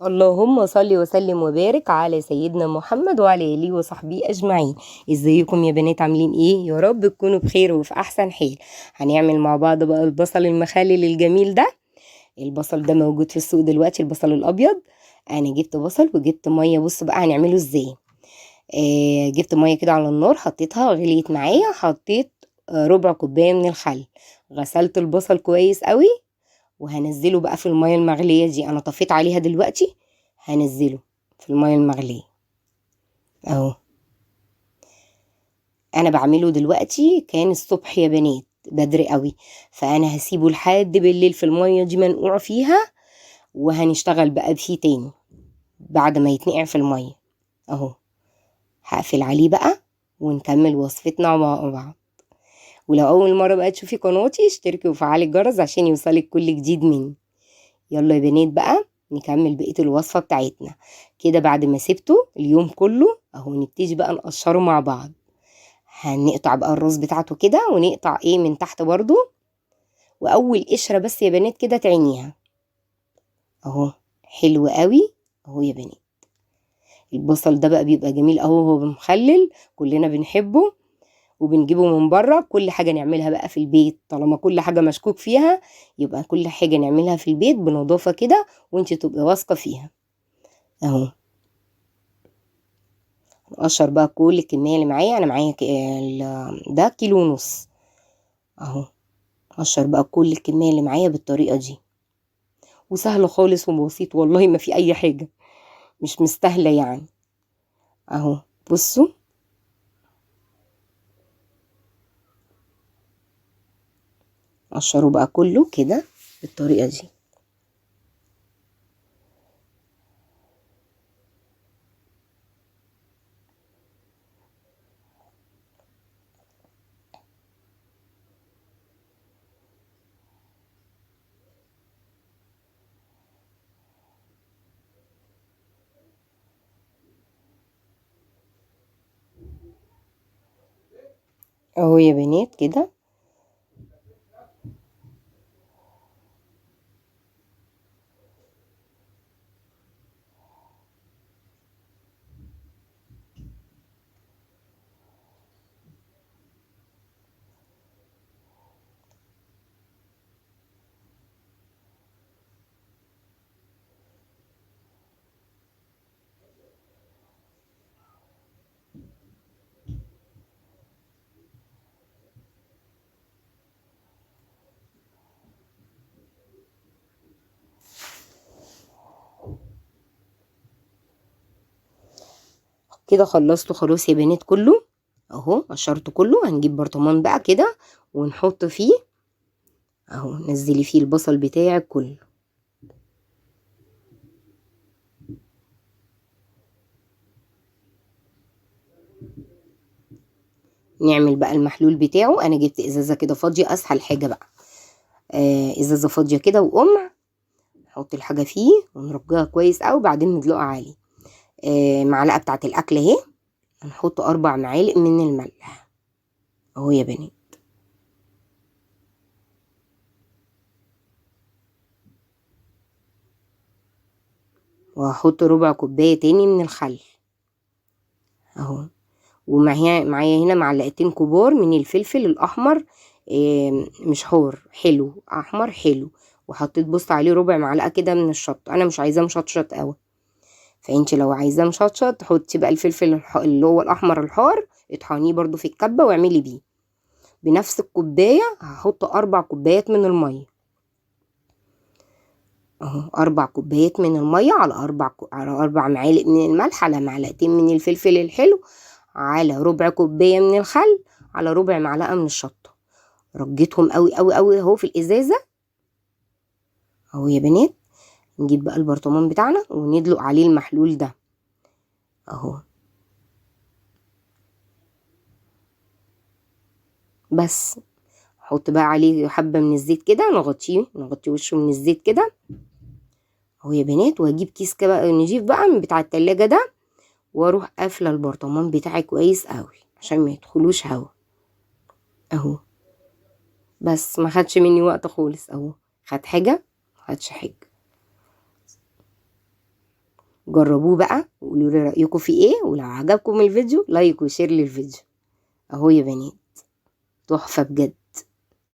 اللهم صل وسلم وبارك على سيدنا محمد وعلى اله وصحبه اجمعين. ازيكم يا بنات، عاملين ايه؟ يا رب تكونوا بخير وفي احسن حال. هنعمل مع بعض بقى البصل المخلل الجميل ده. البصل ده موجود في السوق دلوقتي، البصل الابيض. انا جبت بصل وجبت مية. بصوا بقى هنعمله ازاي. جبت مية كده على النار، حطيتها غليت معايا، حطيت ربع كوباية من الخل، غسلت البصل كويس قوي وهنزله بقى في المية المغليه دي. انا طفيت عليها دلوقتي، هنزله في المية المغليه اهو. انا بعمله دلوقتي، كان الصبح يا بنات بدري قوي، فانا هسيبه لحد بالليل في المية دي منقوع فيها، وهنشتغل بقى فيه تاني بعد ما يتنقع في المية اهو. هقفل عليه بقى ونكمل وصفتنا مع بعض. ولو اول مرة بقى تشوفي قناتي اشتركي وفعلي الجرس عشان يوصلك كل جديد مني. يلا يا بنات بقى نكمل بقية الوصفة بتاعتنا كده. بعد ما سبته اليوم كله اهو، نبتدي بقى نقشره مع بعض. هنقطع بقى الراس بتاعته كده، ونقطع ايه من تحت برضو، واول قشرة بس يا بنات كده تعينيها اهو. حلو قوي اهو يا بنات. البصل ده بقى بيبقى جميل اهو، هو مخلل كلنا بنحبه وبنجيبه من بره. كل حاجة نعملها بقى في البيت، طالما كل حاجة مشكوك فيها يبقى كل حاجة نعملها في البيت بنظافه كده، وانت تبقي واثقة فيها اهو. نقشر بقى كل الكمية اللي معايا. انا معايا ده كيلو ونص اهو. قشر بقى كل الكمية اللي معايا بالطريقة دي، وسهل خالص وبسيط والله، ما في اي حاجة مش مستاهلة يعني اهو. بصوا قشروا بقى كله كده بالطريقة دي. اهو يا بنات كده. كده خلصته خلاص يا بنات كله اهو، قشرته كله. هنجيب برطمان بقى كده ونحط فيه اهو، نزلي فيه البصل بتاعك كله. نعمل بقى المحلول بتاعه. انا جبت ازازة كده فاضية، اسهل حاجة بقى، ازازة فاضية كده وقمع، نحط الحاجة فيه ونرجها كويس قوي، وبعدين ندلقها عليه. معلقه بتاعه الاكل اهي، هنحط 4 معالق من الملح اهو يا بنات. وهحط ربع كوباية تاني من الخل اهو. ومعايا هنا معلقتين كبار من الفلفل الاحمر، مش حار، حلو احمر حلو. وحطيت بص عليه ربع معلقه كده من الشطه، انا مش عايزاه مشطشط قوي، فانت لو عايزاه مشطشط حطي بقى الفلفل اللي هو الاحمر الحار، اطحنيه برضو في الكبه واعملي بيه. بنفس الكوباية هحط 4 كوبايات من المية اهو، 4 كوبايات من المية على 4 معالق من الملح، على معلقتين من الفلفل الحلو، على ربع كوباية من الخل، على ربع معلقه من الشطه. رجيتهم قوي قوي قوي اهو في الازازه اهو يا بنات. نجيب بقى البرطمان بتاعنا وندلق عليه المحلول ده اهو. بس احط بقى عليه حبه من الزيت كده، نغطيه وشه من الزيت كده اهو يا بنات. وهجيب كيس كده نجيب بقى من بتاع التلاجة ده، واروح قافله البرطمان بتاعي كويس قوي عشان ما يدخلوش هوا اهو. بس ما خدش مني وقت خالص اهو، خد حاجة ما خدش حاجة. جربوه بقى وقولوا لي رأيكم فيه ايه، ولو عجبكم الفيديو like و share للفيديو. اهو يا بنات تحفة بجد.